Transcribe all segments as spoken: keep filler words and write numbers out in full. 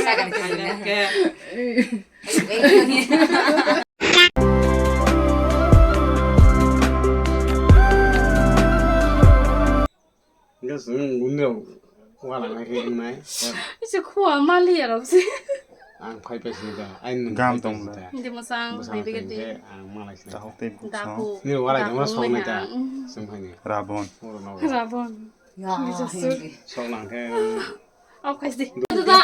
Hwnkhe chwng buini rok ualang nai khe wngnai. Ise khua mali ya rok se. Ang phai pai sini da, ai nwng Gam phai pai tong sini da. Hindi masang, Bwsang hai begini. Tengke ang malai sini da. Tahok tei bukso. Dapu. Nini walai tongma sok nai ta. Dapu. Chwng phai ni. Rabon. Oro no. Rabon. Ya, Bisa su. Hindi. Sok lang khe. Au khai di.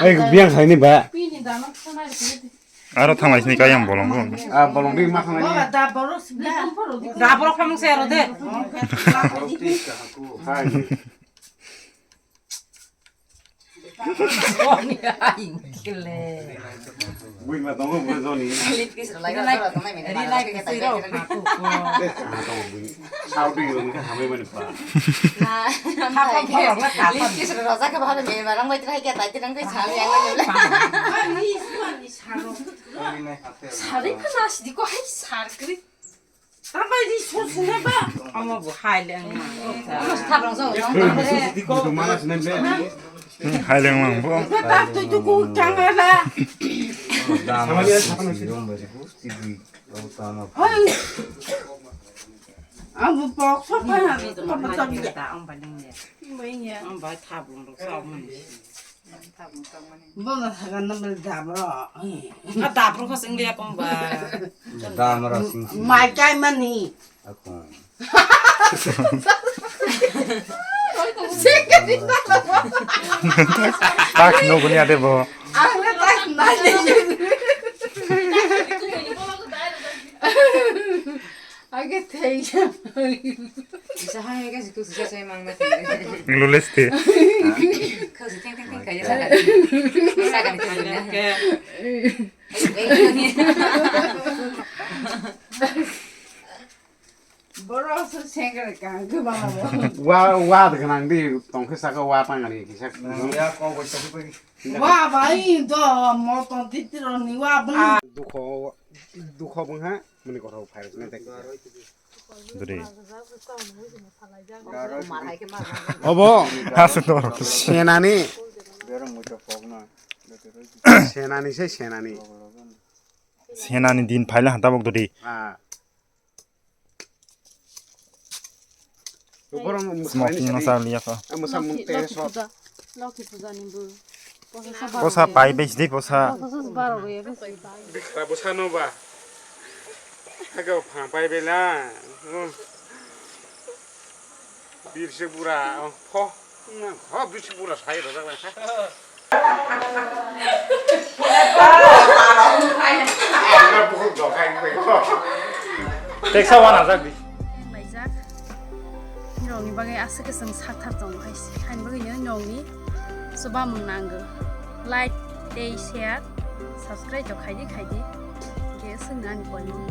Ai, biang khai ni ba. Pini dano khana di. Aro thanglai sini kayang bolong bo. Ah, bolong di ma thanglai ni. Da borok khamung se aro de. Hai. Bui ma tongo bui joni. Lip kiss rwlai rwlai tongnai mene. Rilai kiss rwlai rwlai. Sao ding rwng kha hamai mani pa. Na. Lip kiss rwlai kha bhabe mene barang bai trai kya tai tinang kai sao yang lagi. Sari kha nasi di ko hai sar kri. Tambai di sur sine ba. Amo bo hai leng ma. Thabrang jong jong. Hai leng mang bo. Ba ta tu tu ku kang ala. Hai. Amo pok so pa na. Amo ba leng ya. Bai ya. Amo ba thabrang rok sa mo ni. Bono sagan number dabro. A dabro ko sing dia kong ba. Damra sing sing. Mai kai mani. Ako. Tak no guni ade bo. Ang tak na. Age thei. Bisa hai ga situ sisa sai mang na thei. Lulus te. Kau siteng teng teng kaya saga. Saga ni kaya. Borok aswk sengkrak kang kwbangma bo. Wa, wa gwnang di tongkhe saka wa tangani kisa. Nang ya kok bai saka bai. Wa bai do moton titironi wa bwlwng. Dukho, dukho bwngha mani kothok phai rwkhe nai. Duri. Obo. Hasu dor. Senani. Senani se senani. Senani din phaila hanta bok duri. Ah. Borok smoking no chaliya kho. Mwsa mung te so. Lokhi puja ni bu. Posa pai besi de posa. Posa baro ro ya besi. Bikra posa no ba. Haga pha pai bela. Birse bura pho. Pho birse bura sai ro. Teksa wana jak di. Laijak. Nirokni bagwi aswk khe chwng sakthar tongo hai se. Haini bagwino nirokni chubamung nango. Like tei share, subscribe rok khaidi khaidi. Hwnkhe swngno ani koimung.